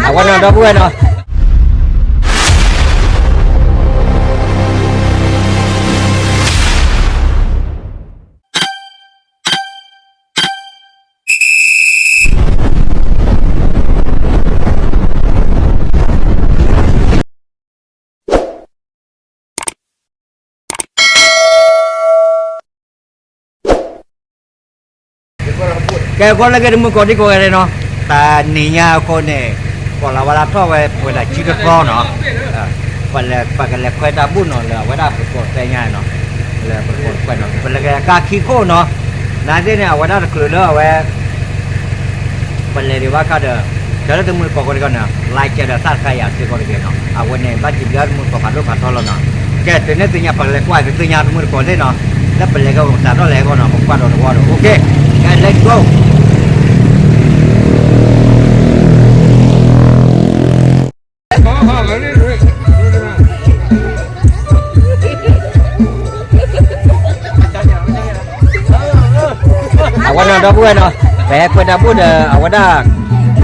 အဝဲနီၤ ဒီပုၢ်ဝဲၢ်နီၤ ကဲ ကွၢ်လၢကဲတမုၢ်ကီၢ်ဒံကီၢ်ဂၤန့ၣ်နီၤ, တနံၤညါအဃိန့ၣ် ကီၢ်လၤဝါလၢထီၣ်ဝဲပှဲၤဒၣ်ဆံတသီနီၤ, ပလဲၤ ပကလဲၤခွဲးတၢ်ဘူၣ်နီၤ လၢအဝဲဒၣ်ပကီၢ်သဲညါနီၤ, လၢပကီၢ်ခွဲးနီၤ ပလဲၤက့ၤကါခံခိၣ်နီၤ, နာ်သ့ၣ်န့ၣ် အဝဲဒၣ်တချုးလၢအဝဲ ပလဲၤဒံးဘၣ်ခါဒီး ကဲလၢတမုၢ်တကိးကိးဂၤန့ၣ် like ဒီး subscribe ယၤစ့ၢ်ကီးတက့ၢ်နီၤ, အဝဲန့ၣ် ဘၣ်စံးဘျုးတမုၢ်တကိးဖးဒိၣ်ဖးထီလီၤနီၤ, ကဲ တုၤန့ၣ်သ့ၣ်ညါပကလဲၤကွၢ်ကသ့ၣ်ညါတမုၢ်တကိးသ့ၣ်နီၤ, လၢပလဲၤကသးထီၣ်လဲၤအဂီၢ်နီၤ ပကွၢ်ဒီးတဝီဒီး okay, ကဲ let's go. အဝဲနီၤ ဒီပုၢ်ဝဲၢ်နီၤ, ပဟဲခွဲးတၢ်ဘူၣ်ဒီး အဝဲဒၣ်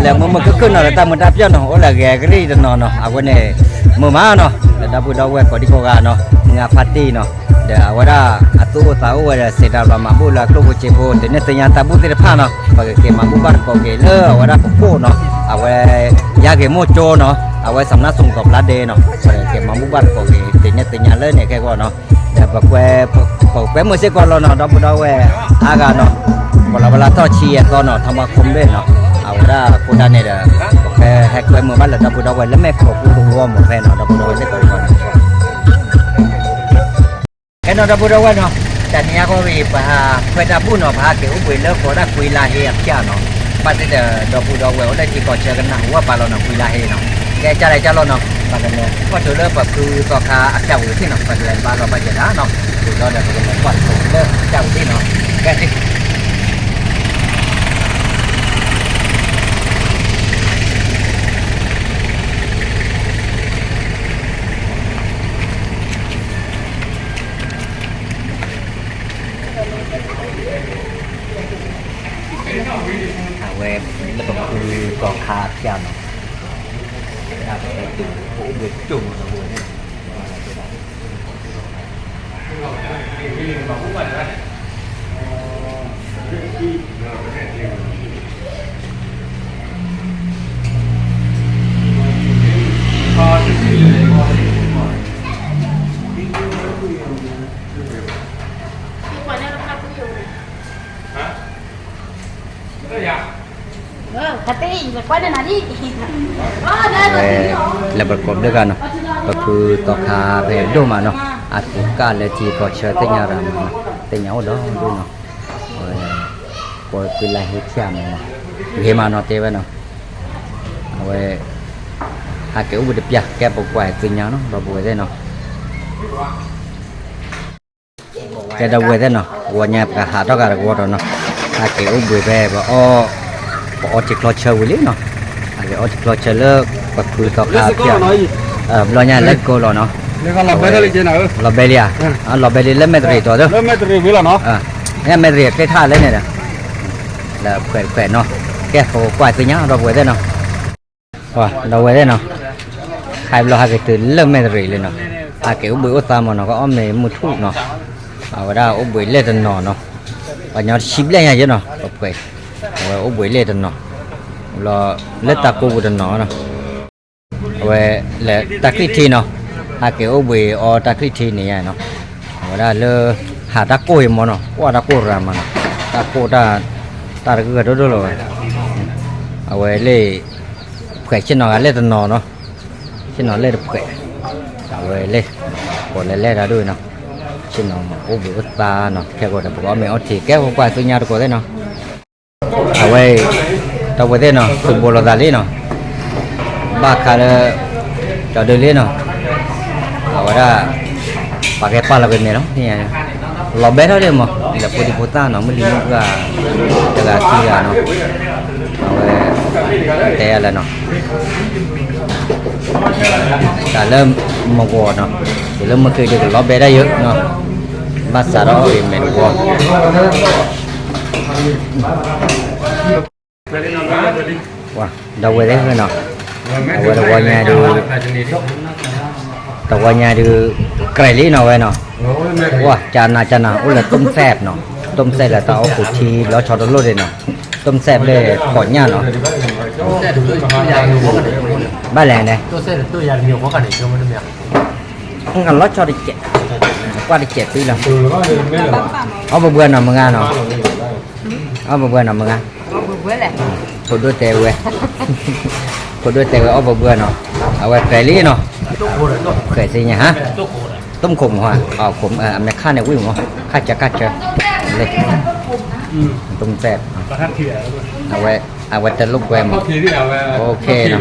လဲၤမုာ်မုာ်ခုၣ်ခုၣ်နီၤ လၢတၢ်မုာ်တၢ်ပျီၢ်နီၤ အိၣ်လၢအဂ့ၤကရံၣ်တနီၤနီၤ, အဝဲန့ၣ် မုာ်မးနီၤ လၢဒီပုၢ်ဒီဝဲၢ်ကိးဒံကိးဂၤနီၤ မုၢ်ဂၤဖါတံၢ်နီၤ, ဒီးအဝဲဒၣ်အသူၣ်အိၣ်သးအိၣ်ဝဲဒီး စံးတၢ်လီၤမၤဘူၣ်လၢအကျိၣ်ဖိစ့ဖိ တုၤန့ၣ်သ့ၣ်ညါတၢ်ဘူၣ်သ့ၣ်တဖၣ်နီၤ ပကက့ၤမၤဘူၣ်ဘၣ်တကိးက့ၤလၢအဝဲဒၣ်ပခိၣ်နီၤ, အဝဲ ယါက့ၤမိၢ်ကၠိနီၤ, အဝဲစးနါစိၤကီးဖျါဒဲးနီၤ, ပကက့ၤမၤဘူၣ်ဘၣ်တကိးက့ၤ တုၤန့ၣ်သ့ၣ်ညါလၢန့ၣ်ခဲကီးနီၤ, ဒီးပကွဲ ပကွဲမုာ်စ့ၢ်ကီးလီၤနီၤ ဒီပုၢ်ဒီဝဲၢ်အါဂၤနီၤ, ပလီၤဝဲလၢထီၣ်ဆံယဲၢ်သီနီၤ ထီၣ်မၤ comment နီၤ, အဝဲဒၣ်အဃိဒၣ်န့ၣ်ဒီး ပကဟဲကွဲမုာ်ဘၣ်လၢဒီပုၢ်ဒီဝဲၢ်လၢမဲာ်ခိၣ်ပူၤတဝီမ့ၢ်ဖဲနီၤ ဒီပုၢ်ဒီဝဲၢ်သ့ၣ်ကိးဒံကိးဂၤနီၤ ကဲနီၤ ဒီပုၢ်ဒီဝဲၢ်နီၤ, တနံၤအံၤဃီဝံၤ ပဟးခွဲးတၢ်ဘူၣ်နီၤ ပဟးက့ၤအိၣ်ဘှံးလၢကိးဒၣ်ကွံလါဟ့အဖၠၣ်နီၤ, ဘၣ်သ့ၣ်ဒီး ဒီပုၢ်ဒီဝဲၢ်အိၣ်လၢထံကီၢ်ဆၢကနၣ်ဝဲပာ်လီၤနီၤ ကွံလါဟ့နီၤ, ကဲကၢ်လဲၣ်ကၢ်လီၤနီၤ, ပကလဲၤကွၢ်ထိးလၢပဖုသီခါအဖၠၣ်ဝံၤသ့ၣ်နီၤ ပကလဲၤဘါလီၤဘၣ်ယဲဒၣ်နီၤ, ဝံၤလီၤဒီးပကလဲၤကွၢ်ထိးလၢဖၠၣ်ဝံၤသ့ၣ်နီၤ, ကဲ အဝဲလၢပဖုသီခါအဖၠၣ်နီၤ, ပအိၣ်ဘှံးကၠိၣ်မးနီၤ ဝဲ လၢပကိးဘျုးဂၤနီၤ, ပဖုသီခါဖဲဒိၣ်မးနီၤ, အသူၣ်ကၢ်လၢထံကီၢ်ဆၢသ့ၣ်ညါရၤမးနီၤ, သ့ၣ်ညါအိၣ်ဒီးဒိၣ်နီၤ, အဝဲ ကိးကွံလါဟ့ဖၠၣ်မးနီၤ, ဂ့ၤမးနီၤတဲဝဲနီၤ, အဝဲ ဟးက့ၤအိၣ်ဘှံးတပျၢ် ကဲပကွၢ်သ့ၣ်ညါနီၤ ဒီပုၢ်ဝဲၢ်သ့ၣ်နီၤ ကဲဒီပုၢ်ဝဲၢ်သ့ၣ်နီၤ, ဂီၤညါပကဟးထီၣ်ဂၤတဂီၤဒီးနီၤ, ဟးက့ၤအိၣ်ဘှံးဖဲပအီ ပအီထံချီဆၢဝံၤလံနီၤ, ဟးက့ၤအီထံချီဆၢလၢ ပဖုသီခါဖၠၣ်, ဘျီညါလၢကိးလီၤနီၤ, လီၤဘဲလံဧါ, လီၤဘဲလံလၢမဲၣ်တရံးတီၤ, မဲၣ်တရံးကျဲထၣ်လၢန့ၣ်ဒီး, လၢခွဲးခွဲးနီၤ, ကဲပကွၢ်သ့ၣ်ညါဒီပုၢ်ဝဲၢ်သ့ၣ်နီၤ ဒီပုၢ်ဝဲၢ်သ့ၣ်နီၤ, ခါဘျီဟးက့ၤတုၤလၢမဲၣ်တရံးလံနီၤ, ဟးက့ၤအိၣ်ဘှံးအိၣ်သါမးနီၤ ကအီၣ်မ့ၤမုၢ်ထူၣ်နီၤ, အဝဲဒၣ်အိၣ်ဘှံးလဲၣ်တနီၤနီၤ, ပှၤညီတဆံဘျဲၣ်ညါယဲနီၤ ပဖှဲး, အဝဲအိၣ်ဘှံးလဲၣ်တနီၤ, လၢတၢ်ကိးပူၤတနီၤနီၤ, အဝဲလၢတၢ်ချံၣ်ထံနီၤ, ဟးက့ၤအိၣ်ဘှံးအီတၢ်ချံၣ်ထံန့ၣ်ယါနီၤ, အဝဲဒၣ်လၢ ဟးတၢ်ကိၢ်အံၤမးနီၤ ကွၢ်တၢ်ကိၢ်ရၤမးနီၤ, တၢ်ကိၢ်တၢ် တၢ်တဂုာ်ဂၤဒိၣ်ဒိၣ်လီၤဝဲ, အဝဲလၢ ဖှဲးဆ့ၣ်နီၤဂၤလဲၣ်တနီၤနီၤ, ဆ့ၣ်နီၤလဲၣ်တဖှဲး, အဝဲလဲၣ်, ပှၤလဲၤလဲၣ်တၢ်ဒိၣ်နီၤ, ဆ့ၣ်နီၤအိၣ်ဘှံးအိၣ်သါနီၤ ခဲကိာ်ဒီးပကအီၣ်မ့ၤအီထံး ကဲပကွၢ်သ့ၣ်ညါတကိးသ့ၣ်နီၤ, အဝဲ ဒီပုၢ်ဝဲၢ်သ့ၣ်နီၤ သုးဘိလီၤသးလံနီၤ, ဘၣ်ဃးလၢ ကၠီဒုလံနီၤ, အဝဲဒၣ် ပှၤကဲပာ်လီၤက့ၤမဲာ်လီၤ, လီၤဘဲထီၣ်ဒ်မး လဲၤဖိဒံဖိသၣ်နီၤ မုၢ်လံၤမုၢ်ပှၢ် တဂၤခံဂၤနီၤ, အဝဲ တဲယၤလဲၣ်နီၤ, တၢ်လၢမဂီၤနီၤ, တုၤလၢမုၢ်ဃ့ဒုးကလီၤဘဲဒၣ်ယဲနီၤ, ဘၣ်စးထီၣ်အီၣ်ဂ့ၤမဲာ်တဝီ, ဒီပုၢ်ဝဲၢ်သ့ၣ်နီၤ, အဝဲတဝီညါဒုး, တဝီညါဒုး, ကြဲးလံနီၤဝဲနီၤ, ဝါ ကနၤကနၤ အိၣ်လၢ ต้มแซ่บ နီၤ, ต้มแซ่บ လၢတၢ်အီၣ်ခိၣ်ထံလီၤဆီတလိၣ်ဒံးနီၤ, ต้มแซ่บ လၢခိးညၣ်နီၤ, ဘၣ်လဲၣ်န့ၣ် လီၤဆီတကဲး, ကွၢ်တကဲးသံလီၤ, အီၣ်ဘၣ်ဘှဲနီၤမုၢ်ဂၤနီၤ, အီၣ်ဘၣ်ဘှဲနီၤမုၢ်ဂၤ, ဖိဒိၣ်တဲဝဲ, ဖိဒိၣ်တဲဝဲအီၣ်ဘၣ်ဘှဲနီၤ, အဝဲကြဲးလံနီၤ, ဃဲးသ့ၣ်ညါဟါ, ต้มขม ဟါ, အမဲာ်ခါန့ၣ်ဝံၣ်မး, ခါဆၢခါဆၢ, လၢ ต้มแซ่บ အဝဲတလိၣ်ကွဲမး,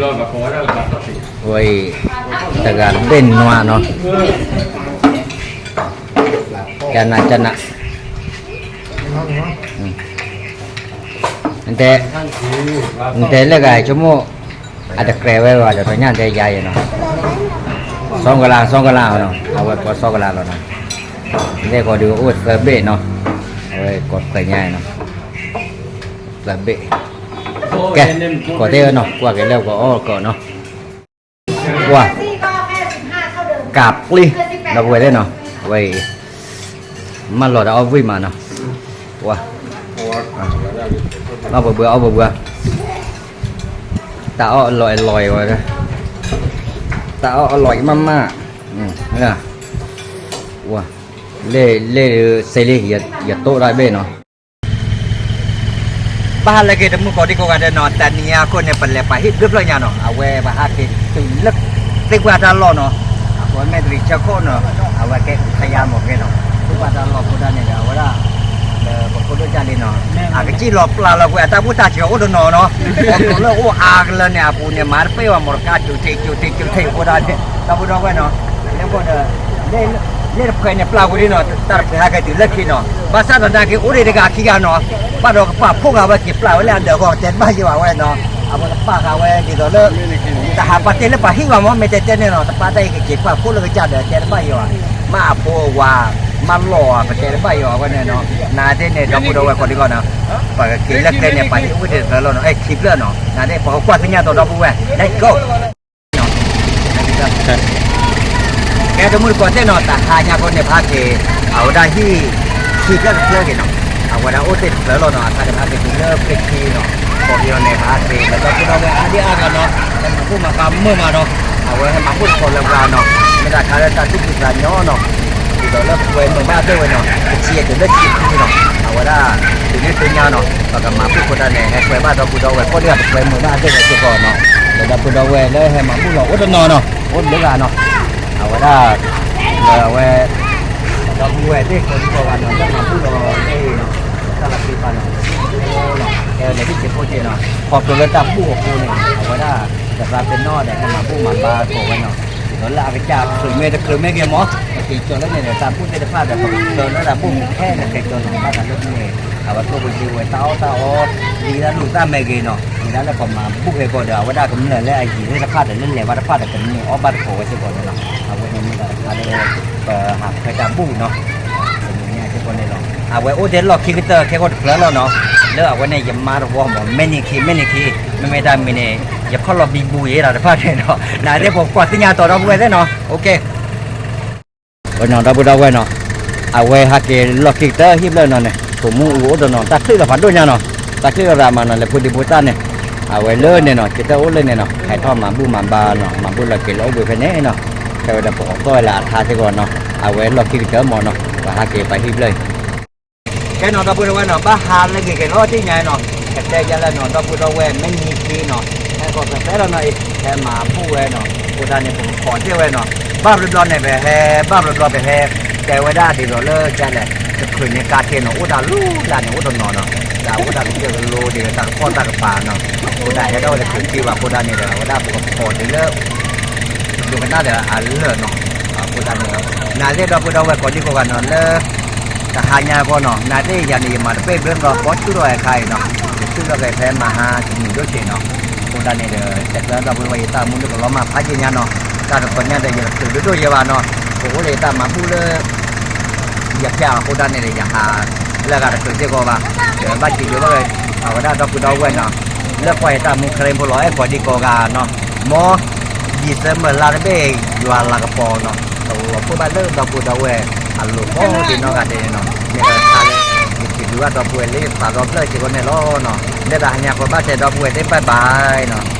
ဝဲအံၤ တဂၤတဘ့ၣ်နွါနီၤ, ကနၤကနၤ, တဲ, တဲလၢဂၤဆိကမိၣ်, အတကြဲးဝဲဘၣ်ဒီး တညၣ်တဲယၤအံၤနီၤ, စီကလး စီကလးနီၤ, အဝဲကိးစီကလးလီၤနီၤ, လၢကီးဒုးအိၣ်သၢဘ့ၣ်နီၤ, အဝဲကိးသၢညါနီၤ, သၢဘ့ၣ်, ကဲ, ကိးသ့ၣ်နီၤ ကွၢ်က့ၤလၢပကအီၣ်ကီးနီၤ ဝါ, ကးပျံၤ, ဒီပုၢ်ဝဲၢ်သ့ၣ်နီၤ, ဝဲအံၤ, မၢလီၤဒီးအီၣ်ဝံၣ်မးနီၤ, ဝါ, အီၣ်ဘၣ်ဘှဲ အီၣ်ဘၣ်ဘှဲ, တၢ်အီၣ်အလီၤအလီၤအံၤဝဲ, တၢ်အီၣ်အလီၤအံၤမးမး, ဝါ, လ့ၣ်လ့ၣ်စ့လံ ယတိၢ်တၢ်ဘ့ၣ်နီၤ ဘၣ်ဟးလၢက့ၤတမုၢ်ကိးဒံကိးဂၤဒဲးနီၤ, တနံၤအံၤအဃိန့ၣ် ပလဲၤပာ်ဟံၣ်ဘျၢဖျၢၣ်ညါနီၤ, အဝဲပဟးက့ၤတုၤလၢသ့ၣ်ပှၢ်တၢ်လီၢ်နီၤ, အဃိမဲာ်တရံးဆၢခိၣ်နီၤ, အဝဲကဲခယါမီၤကဲနီၤ, သ့ၣ်ပှၢ်တၢ်လီၢ်အဃိဒၣ်န့ၣ်ဒီး အဝဲဒၣ် လၢပဖိဒိၣ်ကၢ်လံနီၤ, အကစံၣ်လီၤပျၢ်လီၤကွံာ်အတၢ်ဘူၣ်တၢ်စၢၤအိၣ်တနီၤနီၤ, အီၣ်ကိးလၢအိၣ်အါကလၢာ်န့ၣ် အပူၤန့ၣ် မၤတပ့ၢ်ဘၣ် မီၢ်တကါ ကၠိၤထံးကၠိၤထံးကၠိၤထံးအဃိဒၣ်န့ၣ် ဒီပုၢ်ဒီဝဲၢ်နီၤ, လၢပ လ့ၣ်တဖှဲးန့ၣ်ပျၢ်ဝံၤလံနီၤ, တၢ်တဖှဲးဟဲက့ၤတုၤလၢခံနီၤ, ဘၣ်ဆၣ်သနာ်က့ အိၣ်ဒံးတဂၤခံဂၤနီၤ, ဘၣ်ဒီးကပာ်ဖှိၣ်ဃာ်ဝဲက့ၤပျၢ်ဝဲလၢအဒၢးဃီ တဲတဘၣ်ယံၤဘၣ်ဝဲနီၤ, အဝဲကပာ်ဃာ်ဝဲဒ်သိးလၢ တဟးပာ်တ့ၢ်လၢပှၤဟံၣ်ဘၣ်မး မ့ၢ်တဲတဲန့ၣ်နီၤ, တပာ်တၢ်အံၤကက့ၤပာ်ဖှိၣ်လၢကစၢ်ဒီး တဲတဘၣ်ယံၤဘၣ်, မ့ၢ်အဖိအဝၤ မ့ၢ်လီၢ်ဧါ ပတဲတဘၣ်ယံၤဘၣ်ဝဲန့ၣ်နီၤ, နသ့ၣ်န့ၣ် ဒီပုၢ်ဒီဝဲၢ်ကိးဒံကီးနီၤ, ပကက့ၤလၢကျဲန့ၣ် ပှၤဟံၣ်အိၣ်ဒံးတဖျၢၣ်လီၤနီၤ, အဲ ခံဖျၢၣ်နီၤ, နသ့ၣ် ပကကွၢ်သ့ၣ်ညါတီၤဒီပုၢ်ဝဲၢ် let's go ကဲတမုၢ်တကိးသ့ၣ်နီၤ, တဟါညါဃီန့ၣ် ပဟးက့ၤ အဝဲဒၣ်ဟံၣ် ခံဖျၢၣ်တဖျၢၣ်က့ၤနီၤ, အဝဲဒၣ်အိၣ်သ့ၣ်တဖျၢၣ်လီၤနီၤ, အခါန့ၣ်ပဟးက့ၤတုၤလၢပှ့ၤခံနီၤ, ကိးက့ၤအီၤန့ၣ် ပဟးက့ၤလၢဒီပုၢ်ဒီဝဲၢ်အါဒံအါဂၤနီၤ, ဟဲမၤဘူၣ်မၤဘါမုာ်မးနီၤ, အဝဲဟဲမၤဘူၣ်တခီလၢပှၤနီၤ, မ့ၢ်တၢ်ခါလၢတၢ်သူၣ်ဖှံသးညီနီၤ, ဒ်သိးလၢပှဲၤမုာ်ဘၣ်အသ့ၣ်ဝဲနီၤ, ပထံၣ်အတုၤလၢဆံခံနီၤ, အဝဲဒၣ် တုၤန့ၣ်တုၤညါနီၤ, ပကမၤဘူၣ်ဃိဒၣ်န့ၣ် ဟဲကွဲးဘၣ်ဒီပုၢ်ဒီဝဲၢ်ကိးဒံကီး ပှဲၤမုာ်ဘၣ်အသ့ၣ်ဝဲစ့ၢ်ကီးနီၤ, ဒီးဒီပုၢ်ဒီဝဲၢ်လၢဟဲမၤဘူၣ်လီၤအိၣ်တနီၤနီၤ, အိၣ်လၢဂၤနီၤ, အဝဲဒၣ် ဒီးအဝဲ ဒီပုၢ်ဝဲၢ်သ့ၣ်ကိးဒံကီးဂၤနီၤ လၢမၤဘူၣ်လီၤလၢအံၤနီၤ, တၢ်လီၤသ့ၣ်တဖၣ်နီၤ, ကဲလဲၤဟံၣ်စ့ၢ်ဖိက့ၤနီၤ, ခီဖျိလၢတၢ်ဘူၣ်အဃိန့ၣ် အဝဲဒၣ် သရၣ်သ့ၣ်နီၣ်ဒီး ဟဲမၤဘူၣ်မၤဘါကိးဝဲနီၤ, ဒ်သိးလၢအကစၢ်ချုးမဲာ်တချုးမဲာ်ဂ့ၤမး, ပက့ၤကၠီၤလၢန့ၣ်ဒီး တၢ်ဘူၣ်သ့ၣ်တဖၣ်ဒီး ပကကျၢၤလၢတၢ်ဘူၣ်မုၢ်ခဲန့ၣ် ကဲကၠီၤနီၤ, ဘၣ်ဃးလၢန့ၣ် အဝဲကျိၣ်ပစ့ဝဲတၢ်အီၣ်တၢ်အီ ဒ်တၢ်လိာ်သးမဲာ်ဂ့ၤနီၤ, ဒ်တၢ်လၢပမၤဘူၣ်ဟဲကီးဒီး အဝဲဒၣ်ကမျၢၢ်လၢအယံၤသ့ၣ်တဖၣ်ဒီး လၢလဲၤဘၣ်တဖၣ်ဒီး ကန့ၢ်အီၣ်ဘၣ်တကိးဝဲစ့ၢ်ကီးန့ၣ်လီၤ, အဝဲန့ၣ်မ့ၢ်တၢ်တခါလၢ ပဟးခွဲးတၢ်ဘူၣ်နီၤ, တနံၤညါစ့ၢ်ကီးန့ၣ်လီၤ, အဝဲအိၣ်ထဲလီၢ်ခံကတၢၢ်ခဲကီၢ်တဖျၢၣ်လီၤနီၤ, လၢအဝဲန့ၣ်ယမါတဝီမး မဲာ်နံၤခံ မဲာ်နံၤခံ, မ့မ့ၢ်တၢ်မံၤန့ၣ် ယခီၣ်လီၤဘံဘူယဲတၢ်တဖၣ်န့ၣ်နီၤ, နသ့ၣ်ပကကွၢ်သ့ၣ်ညါတီၤဒီပုၢ်ဝဲၢ်သ့ၣ်နီၤ, အိၣ်ကဲ ဝဲနီၤ ဒီပုၢ်ဒီဝဲၢ်နီၤ, အဝဲဟးက့ၤလီၢ်ခံကတၢၢ်ဟံၣ်ဖျၢၣ်နီၤန့ၣ် ပိာ်မုၣ်အူအိၣ်တနီၤ တၢ်ချုးလီၤဖးဒိၣ်ညါနီၤ, တၢ်ချုးလီၤရၤမးနီၤ လဲၤဖိဒံဖိသၣ်န့ၣ်, အဝဲလၢန့ၣ်နီၤ ကတၢၢ်အိၣ်လၢန့ၣ်နီၤ ဟဲထီၣ်မၤဘူၣ်မၤဘါနီၤ မၤဘူၣ်လီၤက့ၤလၢအိၣ်ဘှံးဖဲန့ၣ်နီၤ, ခဲဝဲဒီးပအိးသီၣ်ဝဲလၢအထါစ့ၢ်ကီးနီၤ, အဝဲလီၢ်ခံကတၢၢ်မးနီၤ ပဟးက့ၤပှၤဟံၣ်ဖျၢၣ်အံၤ ကဲနီၤ ဒီပုၢ်ဒီဝဲၢ်နီၤ ဘၣ်ဟးလၢဂ့ၤက့ၤလီၤတံၢ်ညါနီၤ, ကတဲယါလၢနီၤ ဒီပုၢ်ဒီဝဲၢ် မဲာ်နံၤခံနီၤ, ဟဲကီးဖဲဖဲလီၤနီၤအံၤ ဟဲမၤဘူၣ်ဝဲနီၤ, အဃိဒၣ်န့ၣ် ပကခိးသ့ၣ်ဝဲနီၤ, ဘၣ်ဘျီဘျီန့ၣ် ပဟဲ ဘၣ်ဘျီဘျီပဟဲ တဲဝဲဒၣ်ဒ်သိးလၢကလဲၣ်, တချုးန့ၣ်ကါခဲနီၤ အိၣ်တၢ်လူၤလၢ်န့ၣ် အိၣ်တနီၤနီၤ, ဒီးအိၣ်တၢ်ကစၢၢ်ကလိဒ်သိးတၢ်ကဖီၣ်တၢ်ကပၤနီၤ, အဃိဒၣ်ဟဲထီၣ်ဝဲတချုးခံဘၣ်အဃိဒၣ်န့ၣ်ဒီး အဝဲဒၣ်ပကခိးတုၤလၢ ဒိကနၣ်ဒီးအလၢာ်နီၤ, အဃိသတးန့ၣ် နသ့ၣ်ဒီပုၢ်ဒီဝဲၢ်ကိးဒံကိးဂၤနီၤ လၢ တဟါညါအဂီၢ်နီၤ နသ့ၣ်ယၤန့ၣ် ယမၤတပ့ၢ်ဘျၢလီၤ ကိးဆူၣ်ထီၣ်အခါအံၤနီၤ, ယဆူၣ်ထီၣ်က့ၤဖဲမဟါတနံၤဒိၣ်ဆံးနီၤ, အဃိသတးန့ၣ်ဒီး တဲဖျါဒီပုၢ်ဒီဝဲၢ် ယတၢ်မူဒိၣ်ကလီၤမၢ်ဖးယံာ်ညါနီၤ, တၢ်တခီညါဒီး ယတချုးဒိၣ်ဒိၣ်ယဲဘၣ်နီၤ, ပအိၣ်လၢယတၢ်မၤဘူၣ်လၢ ယ အဖျဲၣ်အဃိဒၣ်န့ၣ် ယဟးလၢအဂၤတချုးစ့ၢ်ကီးဘၣ်, ဘၣ်စံးဘျုးဘၣ်ဝဲ အဝဲဒၣ်ဒီပုၢ်ဒီဝဲၢ်နီၤ, လၢကွၢ်ယတၢ်မူခရံာ်ဖိလီၤ အဲၣ်ကိးဒံကိးဂၤနီၤ, မ် December လါတဘ့ၣ် ယွၤလၤကပီၤနီၤ ကလီၤဖှိၣ်ဘၣ်လၢဒီပုၢ်ဒီဝဲၢ်အလိၤကိးဒံနီၢ်ဂၤဒဲးန့ၣ်နီၤ, မ့ၢ်တခါလၢ ယစံးဘျုးဘၣ်ဒီပုၢ်ဝဲၢ်လၢယသးဒီဖျၢၣ်စ့ၢ်ကီးန့ၣ်လီၤ. လၢတၢ်ဟါညါဃီဘၣ်တဲဒီပုၢ်ဝဲၢ်သ့ၣ် bye bye နီၤ.